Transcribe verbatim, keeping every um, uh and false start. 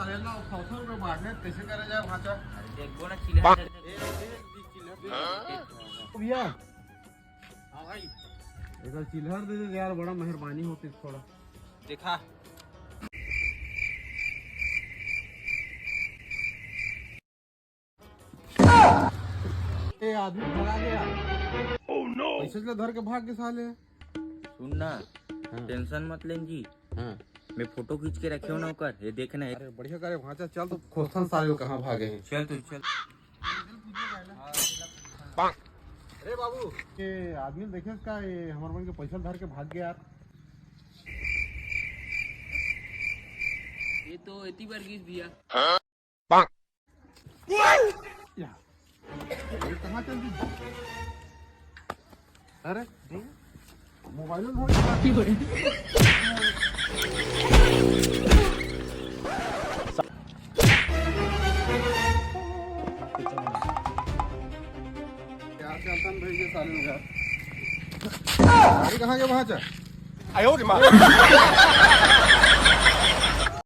अरे ला, फौसन में बांटने कैसे करे जाए भांचा? अरे देखबो ना, चिल्हर दे दे। ए, दे, दे, चिल्हर दे। भैया। हाँ भाई। एक चिल्हर दे दे यार, बड़ा मेहरबानी होती थोड़ा। देखा। ए, आदमी भगा गया। Oh no! पैसे ले धर के भाग के साले। सुन ना, हाँ। टेंशन मत लेन जी। हाँ। मैं फोटो खींच के रखे हो ना ओकर, ये देखना है। अरे बढ़िया करे भांचा, चल तो खोजथन साले कहाँ भागे हैं। चल तू, चल। अरे बाबू, के आदमी देखे का, ये हमर मन के पैसा धर के भाग गया यार। ये तो एती बर गिस भैया। या। अरे, कहाँ चल दी? अरे, मोबाइल में थोड़ी क्या चलता भाई ये साले में यार। गाड़ी कहाँ गया वहाँ जा? आयो रे माँ।